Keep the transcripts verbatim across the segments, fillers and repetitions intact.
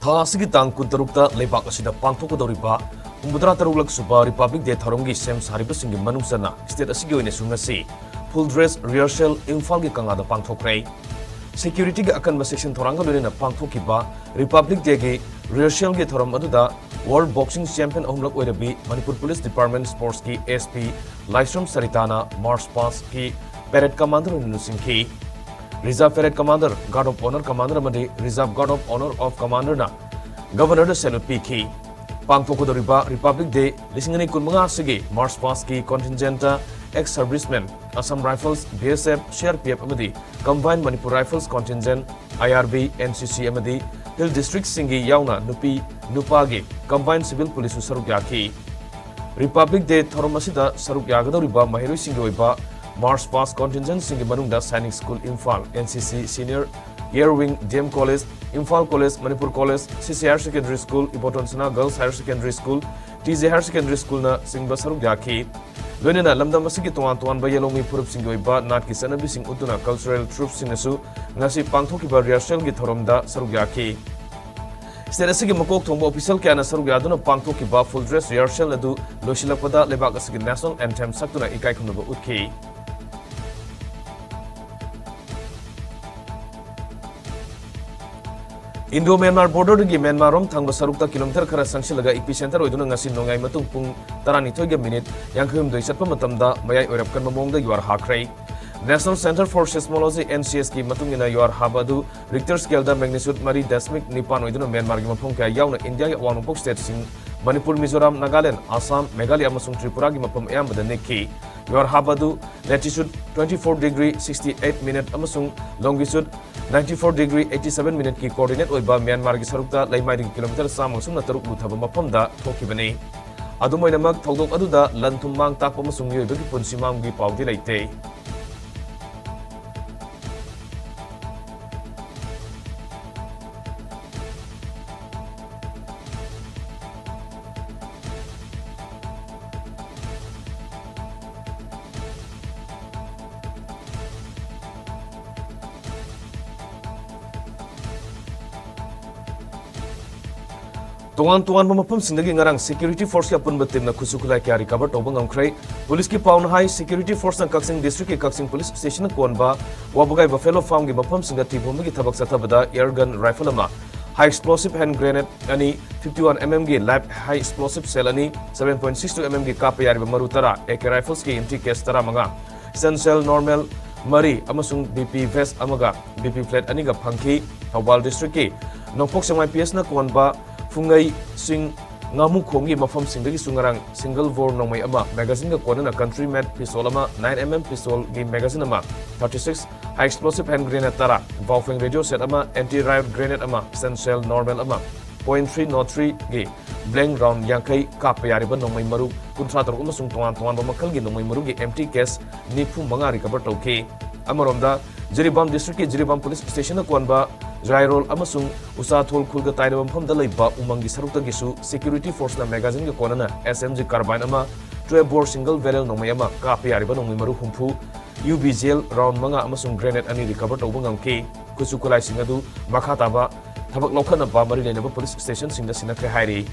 ꯊꯥ ꯑꯁꯤꯒꯤ ꯇꯥꯡ ꯀꯨꯟꯇꯔꯨꯛꯇ ꯂꯩꯕꯥꯛ ꯑꯁꯤꯗ ꯄꯥꯡꯊꯣꯛꯀꯗꯧꯔꯤꯕ ꯍꯨꯝꯐꯨꯇꯔꯥ ꯇꯔꯨꯛꯂꯛ ꯁꯨꯕ Republic Day ꯊꯧꯔꯝꯒꯤ ꯁꯦꯝ ꯁꯥꯔꯤꯕꯁꯤꯡꯒꯤ ꯃꯅꯨꯡ ꯆꯟꯅ state ꯑꯁꯤꯒꯤ ꯑꯣꯏꯅꯁꯨ ꯉꯁꯤ full dress rehearsal ꯏꯝꯐꯥꯜꯒꯤ ꯀꯪꯂꯥꯗ ꯄꯥꯡꯊꯣꯛꯈ꯭ꯔꯦ꯫ Securityꯒꯤ ꯑꯀꯟꯕ ꯆꯦꯛꯁꯤꯟ ꯊꯧꯔꯥꯡꯒ ꯂꯣꯏꯅꯅ ꯄꯥꯡꯊꯣꯛꯈꯤꯕ Republic Dayꯒꯤ rehearsalꯒꯤ ꯊꯧꯔꯝ ꯑꯗꯨꯗ World Boxing Champion ꯑꯍꯨꯝꯂꯛ ꯑꯣꯏꯔꯕꯤ ꯃꯅꯤꯄꯨꯔ Police Department Sportsꯀꯤ SP ꯂꯥꯏꯁ꯭ꯔꯝ ꯁꯔꯤꯇꯥꯅ March pastꯀꯤ Parade Commander ꯑꯣꯏꯅ ꯂꯨꯆꯤꯡꯈꯤ꯫ Reserve Parade Commander, Guard of Honour Commander ꯑꯃꯗꯤ Reserve Guard of Honour of Commanderꯅ Governorꯗ salute ꯄꯤꯈꯤ꯫ ꯄꯥꯡꯊꯣꯛꯀꯗꯧꯔꯤꯕ Republic Day ꯂꯤꯁꯤꯡ ꯑꯅꯤ ꯀꯨꯟꯃꯉꯥ ꯑꯁꯤꯒꯤ March pastꯀꯤ contingentꯇ ex-servicemen, Assam Rifles, BSF, CRPF ꯑꯃꯗꯤ Combined Manipur Rifles Contingent, IRB, NCC ꯑꯃꯗꯤ Hill Districtꯁꯤꯡꯒꯤ ꯌꯥꯎꯅ ꯅꯨꯄꯤ, ꯅꯨꯄꯥꯒꯤ Combined Civil Policeꯁꯨ ꯁꯔꯨꯛ ꯌꯥꯈꯤ꯫ Republic Day ꯊꯧꯔꯝ ꯑꯁꯤꯗ ꯁꯔꯨꯛ ꯌꯥꯒꯗꯧꯔꯤꯕ ꯃꯍꯩꯔꯣꯏꯁꯤꯡꯒꯤ ꯑꯣꯏꯕ March past contingentꯁꯤꯡꯒꯤ ꯃꯅꯨꯡꯗ Sainik School Imphal, NCC Senior, Air Wing, DM College, Imphal College, Manipur College, CC Higher Secondary School, Iboton Sana Girls Higher Secondary School, TJ Higher Secondary Schoolꯅ ꯆꯤꯡꯕ ꯁꯔꯨꯛ ꯌꯥꯈꯤ꯫ ꯂꯣꯏꯅꯅ ꯂꯝꯗꯝ ꯑꯁꯤꯒꯤ ꯇꯣꯉꯥꯟ ꯇꯣꯉꯥꯟꯕ ꯌꯦꯜꯍꯧꯃꯤ ꯐꯨꯔꯨꯞꯁꯤꯡꯒꯤ ꯑꯣꯏꯕ ꯅꯥꯠꯀꯤ ꯆꯠꯅꯕꯤꯁꯤꯡ ꯎꯠꯇꯨꯅ cultural troupeꯁꯤꯡꯅꯁꯨ ꯉꯁꯤ ꯄꯥꯡꯊꯣꯛꯈꯤꯕ rehearsalꯒꯤ ꯊꯧꯔꯝꯗ ꯁꯔꯨꯛ ꯌꯥꯈꯤ꯫ State ꯑꯁꯤꯒꯤ ꯃꯀꯣꯛ ꯊꯣꯡꯕ official ꯀꯌꯥꯅ ꯁꯔꯨꯛ ꯌꯥꯗꯨꯅ ꯄꯥꯡꯊꯣꯛꯈꯤꯕ full dress rehearsal ꯑꯗꯨ ꯂꯣꯏꯁꯤꯜꯂꯛꯄꯗ ꯂꯩꯕꯥꯛ ꯑꯁꯤꯒꯤ national anthem ꯁꯛꯇꯨꯅ ꯏꯀꯥꯏ ꯈꯨꯝꯅꯕ ꯎꯠꯈꯤ꯫ Indo-Myanmar borderꯗꯒꯤ ꯃ꯭ꯌꯥꯟꯃꯥꯔ ꯔꯣꯝ ꯊꯪꯕ ꯁꯔꯨꯛꯇ kilometre ꯈꯔ ꯆꯪꯁꯤꯜꯂꯒ epicenter ꯑꯣꯏꯗꯨꯅ ꯉꯁꯤ ꯅꯣꯡꯌꯥꯏ ꯃꯇꯨꯡ ꯄꯨꯡ ꯇꯔꯥꯅꯤꯊꯣꯏꯒ minute ꯌꯥꯡꯈꯩꯍꯨꯝꯗꯣꯏ ꯆꯠꯄ ꯃꯇꯝꯗ ꯃꯌꯥꯏ ꯑꯣꯏꯔꯞ ꯀꯟꯕ ꯃꯑꯣꯡꯗ ꯌꯨꯍꯥꯔ ꯍꯥꯈ꯭ꯔꯦ꯫ National Centre for Seismology, NCSꯀꯤ ꯃꯇꯨꯡ ꯏꯟꯅ ꯌꯨꯍꯥꯔ ꯍꯥꯕ ꯑꯗꯨ Richter scaleꯗ magnitude ꯃꯔꯤ ꯗꯁꯃꯤꯛ ꯅꯤꯄꯥꯟ ꯑꯣꯏꯗꯨꯅ ꯃ꯭ꯌꯥꯟꯃꯥꯔꯒꯤ ꯃꯐꯝ ꯀꯌꯥ ꯌꯥꯎꯅ ꯏꯟꯗꯤꯌꯥꯒꯤ ꯑꯋꯥꯡ ꯅꯣꯡꯄꯣꯛ stateꯁꯤꯡ ꯃꯅꯤꯄꯨꯔ, ꯃꯤꯖꯣꯔꯥꯝ, ꯅꯥꯒꯥꯂꯦꯟ, ꯑꯁꯥꯝ, ꯃꯦꯘꯥꯂꯌꯥ ꯑꯃꯁꯨꯡ ꯇ꯭ꯔꯤꯄꯨꯔꯥꯒꯤ ꯃꯐꯝ ꯑꯌꯥꯝꯕꯗ ꯅꯤꯛꯈꯤ꯫ ꯌꯨꯍꯥꯔ ꯍꯥꯕ ꯑꯗꯨ latitude twenty four degree sixty eight minute ꯑꯃꯁꯨꯡ longitude ninety four degree eighty seven minuteꯀꯤ coordinate ꯑꯣꯏꯕ ꯃ꯭ꯌꯥꯟꯃꯥꯔꯒꯤ ꯁꯔꯨꯛꯇ ꯂꯩꯃꯥꯏꯗꯒꯤ kilometre ꯆꯥꯝꯃ ꯁꯨꯞꯅ ꯇꯔꯨꯛ ꯂꯨꯊꯕ ꯃꯐꯝꯗ ꯊꯣꯛꯈꯤꯕꯅꯤ꯫ ꯑꯗꯨꯝ ꯑꯣꯏꯅꯃꯛ, ꯊꯧꯗꯣꯛ ꯑꯗꯨꯗ ꯂꯟ ꯊꯨꯝ ꯃꯥꯡ ꯇꯥꯛꯄ ꯑꯃꯁꯨꯡ ꯃꯤꯑꯣꯏꯕꯒꯤ ꯄꯨꯟꯁꯤ ꯃꯥꯡꯕꯒꯤ ꯄꯥꯎꯗꯤ ꯂꯩꯇꯦ꯫ ꯇꯣꯉꯥꯟ ꯇꯣꯉꯥꯟꯕ ꯃꯐꯝꯁꯤꯡꯗꯒꯤ ꯉꯔꯥꯡ security forceꯀꯤ ꯑꯄꯨꯟꯕ teamꯅ ꯈꯨꯠꯁꯨ ꯈꯨꯠꯂꯥꯏ ꯀꯌꯥ recover ꯇꯧꯕ ꯉꯝꯈ꯭ꯔꯦ꯫ Policeꯀꯤ ꯄꯥꯎꯅ ꯍꯥꯏ, security forceꯅ ꯀꯛꯆꯤꯡ districtꯀꯤ ꯀꯛꯆꯤꯡ police stationꯅ ꯀꯣꯟꯕ ꯋꯥꯕꯒꯥꯏ buffalo farmꯒꯤ ꯃꯐꯝꯁꯤꯡꯗ ꯊꯤꯕ ꯍꯨꯝꯕꯒꯤ ꯊꯕꯛ ꯆꯠꯊꯕꯗ air gun rifle ꯑꯃ, high explosive hand grenade ꯑꯅꯤ, fifty-one mmꯒꯤ live high explosive shell ꯑꯅꯤ, seven point six two mmꯒꯤ ꯀꯥꯞꯄ ꯌꯥꯔꯤꯕ ꯃꯔꯨ ꯇꯔꯥ, AK riflesꯀꯤ empty case ꯇꯔꯥꯃꯉꯥ, stun shell normal ꯃꯔꯤ ꯑꯃꯁꯨꯡ BP vest ꯑꯃꯒ BP flat ꯑꯅꯤꯒ ꯐꯪꯈꯤ꯫ ꯊꯧꯕꯥꯜ districtꯀꯤ ꯅꯣꯡꯄꯣꯛ ꯁꯦꯛꯃꯥꯏ PSꯅ ꯀꯣꯟꯕ ꯐꯨꯡꯉꯩ ꯆꯤꯡ ꯉꯥꯃꯨꯈꯣꯡꯒꯤ ꯃꯐꯝꯁꯤꯡꯗꯒꯤꯁꯨ ꯉꯔꯥꯡ single bore ꯅꯣꯡꯃꯩ ꯑꯃ, magazineꯒ ꯀꯣꯟꯅꯅ country made pistol ꯑꯃ, nine mm pistolꯒꯤ magazine ꯑꯃ, thirty-six high explosive hand grenade ꯇꯔꯥ, Baofeng radio set ꯑꯃ, anti riot grenade ꯑꯃ, stun shell normal ꯑꯃ, point three not threeꯒꯤ blank round ꯌꯥꯡꯈꯩ ꯀꯥꯞꯄ ꯌꯥꯔꯤꯕ ꯅꯣꯡꯃꯩ ꯃꯔꯨ ꯀꯨꯟꯊ꯭ꯔꯥ ꯇꯔꯨꯛ ꯑꯃꯁꯨꯡ ꯇꯣꯉꯥꯟ ꯇꯣꯉꯥꯟꯕ ꯃꯈꯜꯒꯤ ꯅꯣꯡꯃꯩ ꯃꯔꯨꯒꯤ empty case ꯅꯤꯐꯨ ꯃꯉꯥ recover ꯇꯧꯈꯤ꯫ ꯑꯃꯔꯣꯝꯗ, ꯖꯤꯔꯤꯕꯥꯝ districtꯀꯤ ꯖꯤꯔꯤꯕꯥꯝ police stationꯅ ꯀꯣꯟꯕ ꯖꯥꯏꯔꯣꯜ ꯑꯃꯁꯨꯡ ꯎꯆꯥꯊꯣꯜ ꯈꯨꯜꯒ ꯇꯥꯏꯅꯕ ꯃꯐꯝꯗ ꯂꯩꯕ ꯎꯃꯪꯒꯤ ꯁꯔꯨꯛꯇꯒꯤꯁꯨ security forceꯅ magazineꯒ ꯀꯣꯟꯅꯅ SMG carbine ꯑꯃ, twelve bore single barrel ꯅꯣꯡꯃꯩ ꯑꯃ, ꯀꯥꯞꯄ ꯌꯥꯔꯤꯕ ꯅꯣꯡꯃꯩ ꯃꯔꯨ ꯍꯨꯝꯐꯨ, UBGL round ꯃꯉꯥ ꯑꯃꯁꯨꯡ grenade ꯑꯅꯤ recover ꯇꯧꯕ ꯉꯝꯈꯤ꯫ ꯈꯨꯠꯁꯨ ꯈꯨꯠꯂꯥꯏꯁꯤꯡ ꯑꯗꯨ ꯃꯈꯥ ꯇꯥꯕ ꯊꯕꯛ ꯂꯧꯈꯠꯅꯕ ꯃꯔꯤ ꯂꯩꯅꯕ police stationꯁꯤꯡꯗ ꯁꯤꯟꯅꯈ꯭ꯔꯦ ꯍꯥꯏꯔꯤ꯫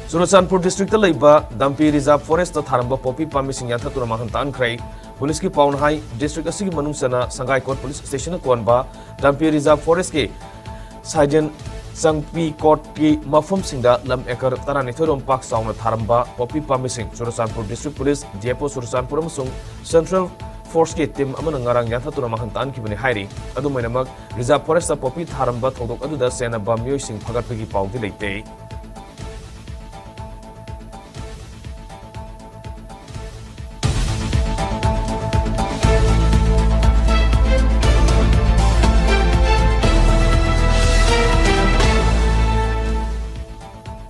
ꯆꯨꯔꯆꯥꯟꯄꯨꯔ districtꯇ ꯂꯩꯕ ꯗꯝꯄꯤ reserve forestꯇ ꯊꯥꯔꯝꯕ poppy ꯄꯥꯝꯕꯤꯁꯤꯡ ꯌꯥꯟꯊꯠꯇꯨꯅ ꯃꯥꯡꯍꯟ ꯇꯥꯛꯍꯟꯈ꯭ꯔꯦ꯫ Policeꯀꯤ ꯄꯥꯎꯅ ꯍꯥꯏ, district ꯑꯁꯤꯒꯤ ꯃꯅꯨꯡ ꯆꯟꯅ ꯁꯪꯒꯥꯏꯀꯣꯠ police stationꯅ ꯀꯣꯟꯕ ꯗꯝꯄꯤ reserve forestꯀꯤ ꯁꯥꯏꯗꯦꯟ ꯆꯪꯄꯤꯀꯣꯠꯀꯤ ꯃꯐꯝꯁꯤꯡꯗ ꯂꯝ acre ꯇꯔꯥꯅꯤꯊꯣꯏ ꯔꯣꯝ ꯄꯥꯛ ꯆꯥꯎꯅ ꯊꯥꯔꯝꯕ poppy ꯄꯥꯝꯕꯤꯁꯤꯡ Churachandpur district police, DFO Churachandpur ꯑꯃꯁꯨꯡ central forceꯀꯤ team ꯑꯃꯅ ꯉꯔꯥꯡ ꯌꯥꯟꯊꯠꯇꯨꯅ ꯃꯥꯡꯍꯟ ꯇꯥꯛꯍꯟꯈꯤꯕꯅꯤ ꯍꯥꯏꯔꯤ꯫ ꯑꯗꯨꯝ ꯑꯣꯏꯅꯃꯛ, reserve forestꯇ poppy ꯊꯥꯔꯝꯕ ꯊꯧꯗꯣꯛ ꯑꯗꯨꯗ ꯆꯦꯟꯅꯕ ꯃꯤꯑꯣꯏꯁꯤꯡ ꯐꯒꯠꯄꯒꯤ ꯄꯥꯎꯗꯤ ꯂꯩꯇꯦ꯫